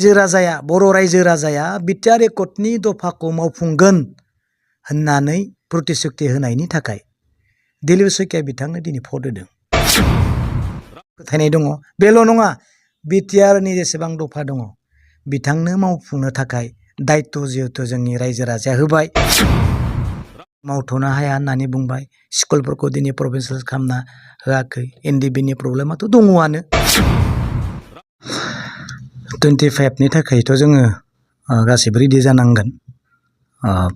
रायजो राजाया बर' रायजो राजाया बिटिआर एकर्डनि दफाखौ मावफुंगोन होननानै प्रतिश्रुति होनायनि थाखाय दिलीप शइकिया बिथांनो दिनै भट होदों। फोथायनाय दङ। बेल' नङा, बिटिआरनि जेसेबां दफा दङ बिथांनो मावफुंनो थाखाय दायित्व जिहेतु जोंनि रायजो राजाया होबाय, मावथ'नो हाया होननानै बुंबाय। स्कुलफोरखौ दिनै प्रभिन्सियेल खालामना होआखै। एनडिबिनि प्रब्लेमाथ' दङआनो। 25 नि थाखायथ' जोङो गासिबो रेडि जानांगोन।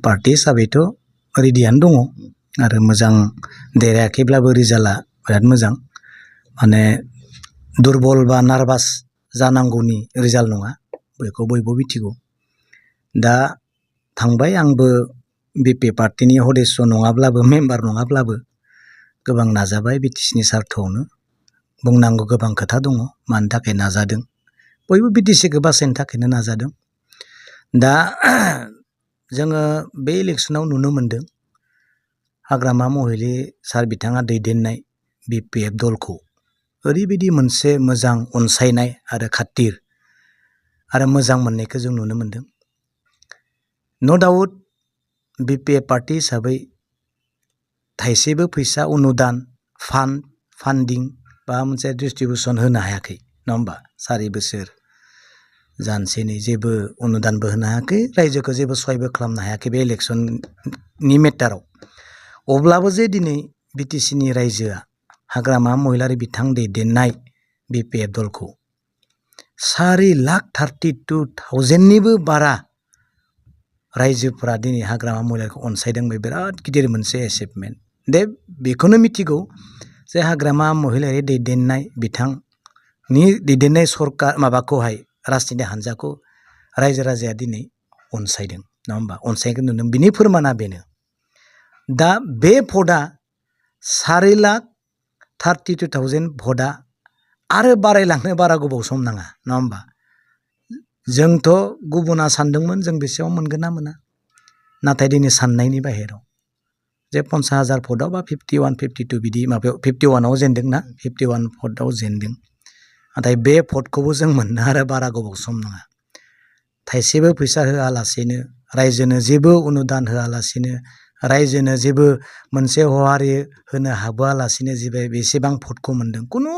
पार्टि हिसाबैथ' रेडियानो दङ आरो मोजां देरायाखैब्लाबो रिजाल्टआ बिराद मोजां। माने दुरबल बा नार्भास जानांगौनि रिजाल्ट नङा, बेखौ बयबो मिथिगौ। दा थांबाय, आंबो बिपि पार्टिनि सदस्य नङाब्लाबो, मेम्बार नङाब्लाबो गोबां नाजाबाय बिटिसिनि सार्थआवनो। बुंनांगौ गोबां खोथा दङ, मानि थाखाय नाजादों। बयबो बिटिसिखौ बासायनो थाखायनो नाजादों। दा जोङो बे इलेक्सनाव नुनो मोन्दों हाग्रामा महिलि सार बिथाङा दैदेननाय बिपिएफ दलखौ ओरैबायदि मोनसे मोजां अनसायनाय आरो खाथिर आरो मोजां मोननायखौ जों नुनो मोन्दों। न' डाउट बिपिएफ पार्टि हिसाबै थाइसेबो फैसा अनुदान फान्डिं बा मोनसे डिस्ट्रिबिउसन होनो हायाखै, नङा होमबा? 4 बोसोर जानोसै नै जेबो अनुदानबो होनो हायाखै, रायजोखौ जेबो सहायबो खालामनो हायाखै बे इलेक्सननि मेटाराव। अब्लाबो जे दिनै बिटिसिनि रायजोआ हाग्रामा महिलारि बिथां दैदेननाय बिपिएफ दलखौ 4,32,000निबो बारा रायजोफोरा दिनै हाग्रामा महिलारिखौ अनसायदों। बे बिराद गिदिर मोनसे एचिभमेन्ट। दे बेखौनो मिथिगौ जे हाग्रामा महिलारि दैदेननाय बिथांनि दैदेननाय सरकार माबाखौहाय राजनिति हान्जाखौ रायजो राजाया दिनै अनसायदों, नङा होमबा? अनसायनायखौ नुदों। बिनि फोरमाना बेनो। दा बे भटआ 4,32,000 भटआ आरो बारायलांनो बारा गोबाव सम नाङा, नङा होमबा? जोंथ' गुबुना सानदोंमोन जों बेसेबां मोनगोन ना मोना, नाथाय दिनै साननायनि बाहेराव जे 50,000 भटआव बा 51, 52 बिदि माबायाव 51आव जेनदों ना, 51 भटआव जेनदों। नाथाय बे भटखौबो जों मोननो आरो बारा गोबाव सम नाङा। थाइसेबो फैसा होआलासेनो, रायजोनो जेबो अनुदान होआलासेनो, रायजोनो जेबो मोनसे हहारि होनो हाबोआलासेनो बेसेबां भटखौ मोनदों। खुनु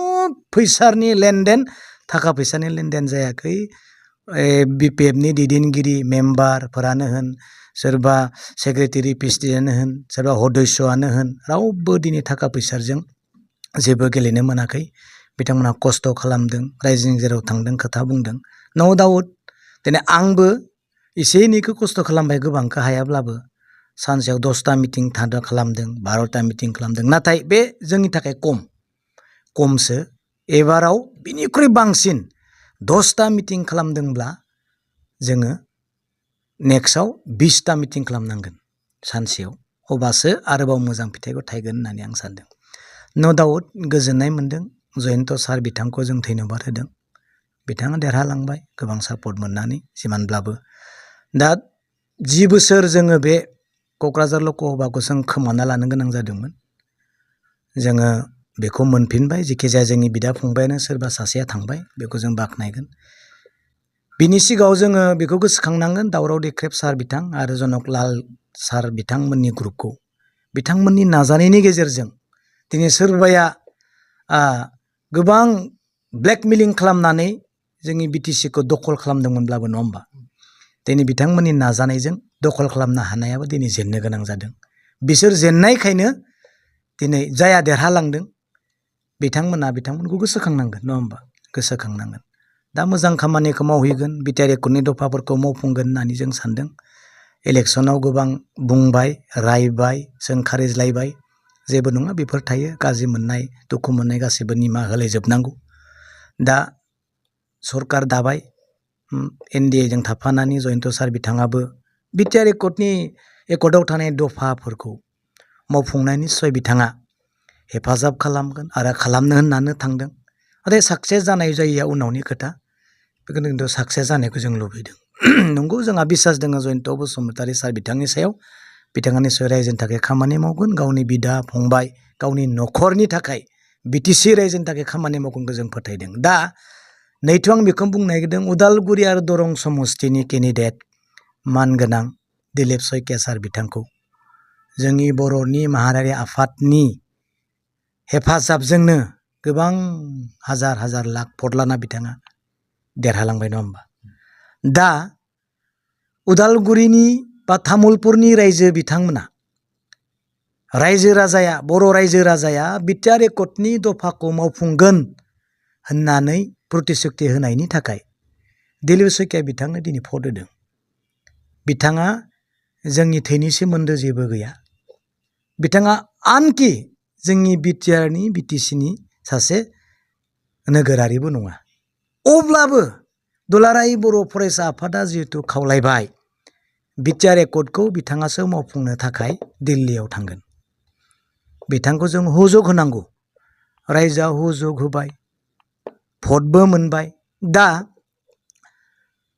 फैसानि लेनदेन, थाखा फैसानि लेनदेन जायाखै। बिपिएफनि दैदेनगिरि मेम्बारफोरानो होन, सोरबा सेक्रेटारि प्रेसिडेन्टआनो होन, सोरबा सदस्यआनो होन, रावबो दिनै थाखा फैसाजों जेबो गेलेनो मोनाखै। बिथांमोनहा खस्थ' खालामदों, रायजोनि जेराव थांदों खोथा बुंदों। नो डाउट दिनै आंबो एसे एनैखौ खस्थ' खालामबाय, गोबांखौ हायाब्लाबो। सानसेयाव 10ता मिटिं खालामदों, 12ता मिटिं खालामदों। नाथाय बे जोंनि थाखाय खमसो। एबाराव बिनिख्रुइ बांसिन 10ता मिटिं खालामदोंब्ला जोङो नेक्स्टआव 20ता मिटिं खालामनांगोन सानसेयाव, अब्लासो आरोबाव मोजां फिथाइखौ थायगोन होननानै आं सानदों। नो डाउट गोजोननाय मोन्दों। जयन्त सार बिथांखौ जों धन्यबाद होदों। बिथाङा देरहालांबाय गोबां सापर्ट मोननानै, जिमानब्लाबो। दा 10 बोसोर जोङो बे क'क्राझार लकसभाखौ जों खोमाना लानो गोनां जादोंमोन। जोङो बेखौ मोनफिनबाय। जेखिजाया जोंनि बिदा फंबायानो सोरबा सासेया थांबाय, बेखौ जों बाख्नायगोन। बिनि सिगाङाव जोङो बेखौ गोसोखांनांगोन दावराव देख्रेब सार बिथां आरो जनकलाल सार बिथांमोननि ग्रुपखौ। बिथांमोननि नाजानायनि गेजेरजों दिनै सोरबाया गोबां ब्लेकमेलिं खालामनानै जोंनि बिटिसिखौ दखल खालामदोंमोनब्लाबो, नङा होमबा? दिनै बिथांमोननि नाजानायजों दखल खालामनो हानायाबो दिनै जेननो गोनां जादों। बिसोर जेननायखायनो दिनै जाया देरहालांदों, बिथांमोनखौ गोसोखांनांगोन, नङा होमबा? गोसोखांनांगोन। दा मोजां खामानिखौ मावहैगोन, बिटिआर एकर्डनि दफाफोरखौ मावफुंगोन होननानै जों सानदों। इलेक्सनाव गोबां बुंबाय, रायबाय, सोंखारिज्लायबाय। जेबो नङा, बेफोर थायो। गाज्रि मोननाय, दुखु मोननाय गासैबो निमाहा होलायजोबनांगौ। दा सरकार दाबाय, एनडिएजों थाफानानै जयन्त सार बिथाङाबो बिटिआर एकर्डआव थानाय दफाफोरखौ मावफुंनायनि निस्सय बिथाङा हेफाजाब खालामगोन आरो खालामनो होननानै थांदों। नाथाय साक्सेस जानाय जायैया उनावनि खोथा। बेखौनो खिन्थु साक्सेस जानायखौ जों लुबैदों। नंगौ, जोंहा बिसास दङ जयन्त बसुमतारी सार बिथांनि सायाव। बिथाङा निस्सय रायजोनि थाखाय खामानि मावगोन, गावनि बिदा फंबाय, गावनि न'खरनि थाखाय, बिटिसि रायजोनि थाखाय खामानि मावगोनखौ जों फोथायदों। दा नैथो आं बेखौ बुंनो नागिरदों उदालगुरि आरो दरं समस्तिनि केन्डिडेट मानगोनां दिलीप शइकिया सार बिथांखौ जोंनि बर'नि माहारियारि आफादनि हेफाजाबजोंनो गोबां हाजार हाजार लाख भट लाना बिथाङा देरहालांबाय नङा होमबा दा उदालगुरिनि बा तामुलपुरनि रायजो बिथांमोना रायजो राजाया बर' रायजो राजाया बिटिआर एकर्डनि दफाखौ मावफुंगोन होननानै प्रतिश्रुति होनायनि थाखाय दिलीप शइकिया बिथांनो दिनै भट होदों बिथाङा जोंनि थैनि सोमोन्दो जेबो गैया बिथाङा आनखि जोंनि बिटिआरनि बिटिसिनि सासे नोगोरारिबो नङा अब्लाबो दुलाराय बर' फरायसा आफादा जिहेतु खावलायबाय बिटिआर एकर्डखौ बिथाङासो मावफुंनो थाखाय दिल्लीयाव थांगोन बिथांखौ जों हुजुग होनांगौ रायजोआ हुजुग होबाय भटबो मोनबाय दा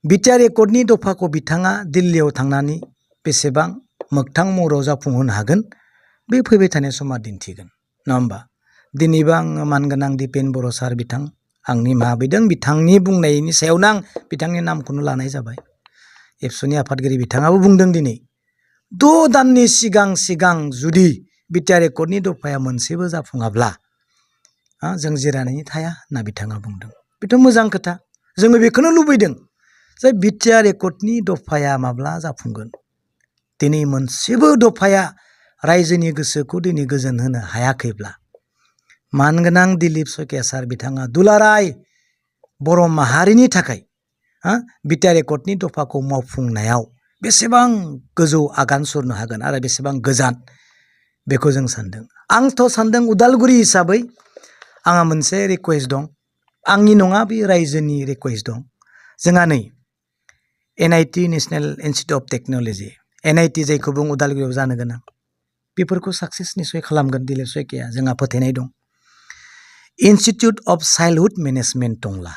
बिटिआर एकर्डनि दफाखौ बिथाङा दिल्लीयाव थांनानै बेसेबां मोगथां महराव जाफुंहोनो हागोन बे फैबाय थानाय समा दिन्थिगोन नङा होमबा दिनैबो आङो मानगोनां दिपेन बर' सार बिथां आंनि माबिदों बिथांनि बुंनायनि सायावनो आं बिथांनि नामखौनो लानाय जाबाय एबसुनि आफादगिरि बिथाङाबो बुंदों दिनै 6 दाननि सिगां जुदि बिटिआर एकर्डनि दफाया मोनसेबो जाफुङाब्ला जों जिरायनानै थाया होनना बिथाङा बुंदों बेथ' मोजां खोथा जोङो बेखौनो लुबैदों जे बिटिआर एकर्डनि दफाया माब्ला जाफुंगोन दिनै मोनसेबो दफाया रायजोनि गोसोखौ दिनै गोजोन होनो हायाखैब्ला मानगोनां दिलीप शइकिया सार बिथाङा दुलाराय बर' माहारिनि थाखाय बिटिआर एकर्डनि दफाखौ मावफुंनायाव बेसेबां गोजौ आगान सुरनो हागोन आरो बेसेबां गोजान बेखौ जों सानदों आंथ' सानदों उदालगुरि हिसाबै आंहा मोनसे रिकुवेस्ट दं आंनि नङा बे रायजोनि रिकुवेस्ट दं जोंहा नै NIT national institute of technology NIT जायखौ बुं उदालगुरियाव जानो गोनां बेफोरखौ साक्सेस निस्सय खालामगोन दिलीप शइकिया जोंहा फोथायनाय दं इन्स्टिटिउट अफ चाइल्डहुड मेनेजमेन्ट टंला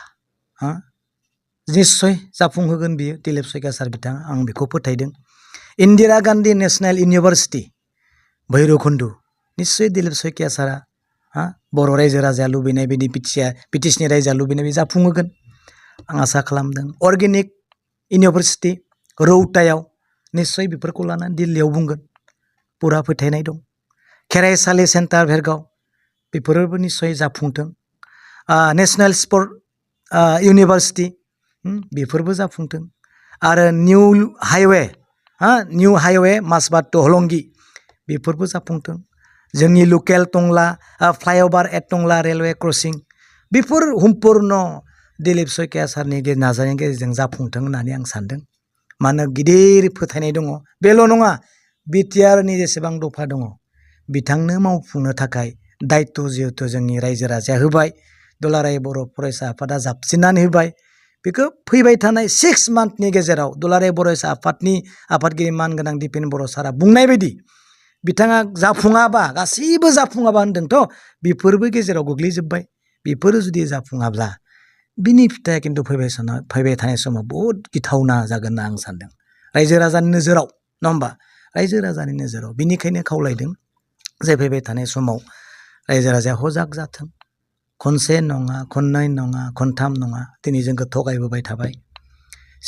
निस्सय जाफुंहोगोन बियो दिलीप शइकिया सार बिथाङा आं बेखौ फोथायदों इन्दिरा गान्धी नेशनेल इउनिभारसिटि भैरबकुन्द निस्सय दिलीप शइकिया सारा बर' रायजो राजाया लुबैनाय बायदि बिटिसिनि रायजोआ लुबैनाय बायदि जाफुंहोगोन आं आसा खालामदों अर्गेनिक इउनिभारसिटि रौतायाव निस्सय बेफोरखौ लानानै दिल्लीयाव बुंगोन पुरा फोथायनाय दं खेराइसालि सेन्टार भेरगाव बेफोरबो निस्सय जाफुंथों नेशनेल स्पर्ट इउनिभारसिटि बेफोरबो जाफुंथों आरो निउ हाइवे मासबाद टु हलंगि बेफोरबो जाफुंथों जोंनि लकेल टंला फ्लाइअभार एट टंला रेलवे क्रसिं बेफोर सम्पुर्ण दिलीप शइकिया सारनि नाजानायनि गेजेरजों जाफुंथों होननानै आं सानदों मानो गिदिर फोथायनाय दङ बेल' नङा बिटिआरनि जेसेबां दफा दङ बिथांनो मावफुंनो थाखाय दायित्व जिहेतु जोंनि रायजो राजाया होबाय दुलाराय बर' फरायसा आफादा जाबसिननानै होबाय बेखौ फैबाय थानाय 6 मान्थनि गेजेराव दुलाराय फरायसा आफादनि आफादगिरि मानगोनां दिपेन बर' सारा बुंनाय बायदि बिथाङा जाफुङाबा गासैबो जाफुङाबा होनदोंथ' बेफोरबो गेजेराव गोग्लैजोब्बाय बेफोरो जुदि जाफुङाब्ला बिनि फिथाइया खिन्थु फैबाय थानाय समाव बहुद गिथावना जागोन होनना आं सानदों रायजो राजानि नोजोराव नङा होमबा रायजो राजानि नोजोराव बिनिखायनो खावलायदों जे फैबाय थानाय समाव रायजो राजाया हजाग जाथों खनसे नङा खननै नङा खनथाम नङा दिनै जोंखौ थगायबोबाय थाबाय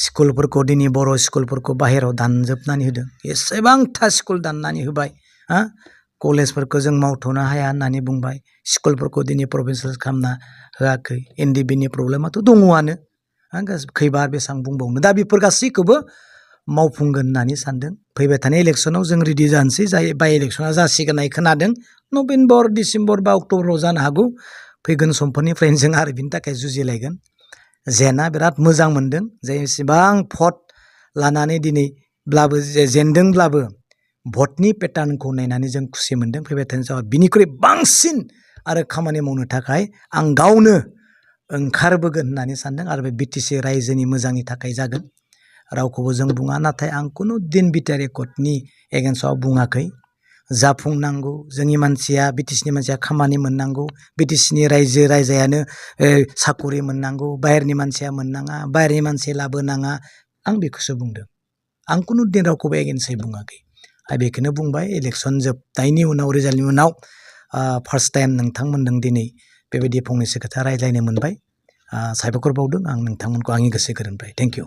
स्कुलफोरखौ दिनै बर' स्कुलफोरखौ बाहेरायाव दानजोबनानै होदों एसेबांथा स्कुल दाननानै होबाय कलेजफोरखौ जों मावथ'नो हाया होननानै बुंबाय स्कुलफोरखौ दिनै प्रभिन्सियेल खालामना होआखै एनडिबिनि प्रब्लेमाथ' दङआनो खैबार बेसेबां बुंबावनो दा बेफोर गासैखौबो मावफुंगोन होननानै सानदों फैबाय थानाय इलेक्सनाव जों रेडि जानोसै जाय बाय इलेक्सना जासिगोन होननाय खोनादों नभेम्बर डिसेम्बर बा अक्ट'बराव जानो हागौ फैगोन समफोरनिफ्रायनो जों आरो बिनि थाखाय जुजिलायगोन जेना बिराद मोजां मोनदों जे एसेबां भट लानानै दिनैब्लाबो जेनदोंब्लाबो भटनि पेटार्नखौ नायनानै जों खुसि मोनदों फैबाय थानाय समाव बिनिख्रुइ बांसिन आरो खामानि मावनो थाखाय आं गावनो ओंखारबोगोन होननानै सानदों आरो बे बिटिसि रायजोनि मोजांनि थाखाय जागोन रावखौबो जों बुङा नाथाय आं खुनु दिन बिटिआर एकर्डनि एगेन्स्टआव बुङाखै जाफुंनांगौ जोंनि मानसिया बिटिसिनि मानसिया खामानि मोननांगौ बिटिसिनि रायजो राजायानो साकरि मोननांगौ बाहेरनि मानसिया मोननाङा बाहेरनि मानसि लाबोनाङा आं बेखौसो बुंदों आं खुनु दिन रावखौबो एगेन्स्टै बुङाखै आं बेखौनो बुंबाय इलेक्सन जोबनायनि उनाव रिजाल्टनि उनाव फार्स्ट टाइम नोंथांमोनजों दिनै बेबायदि फंनैसो खोथा रायज्लायनो मोनबाय साबायखर बावदों आं नोंथांमोनखौ आंनि गोसो गोरबोनिफ्राय थेंक इउ।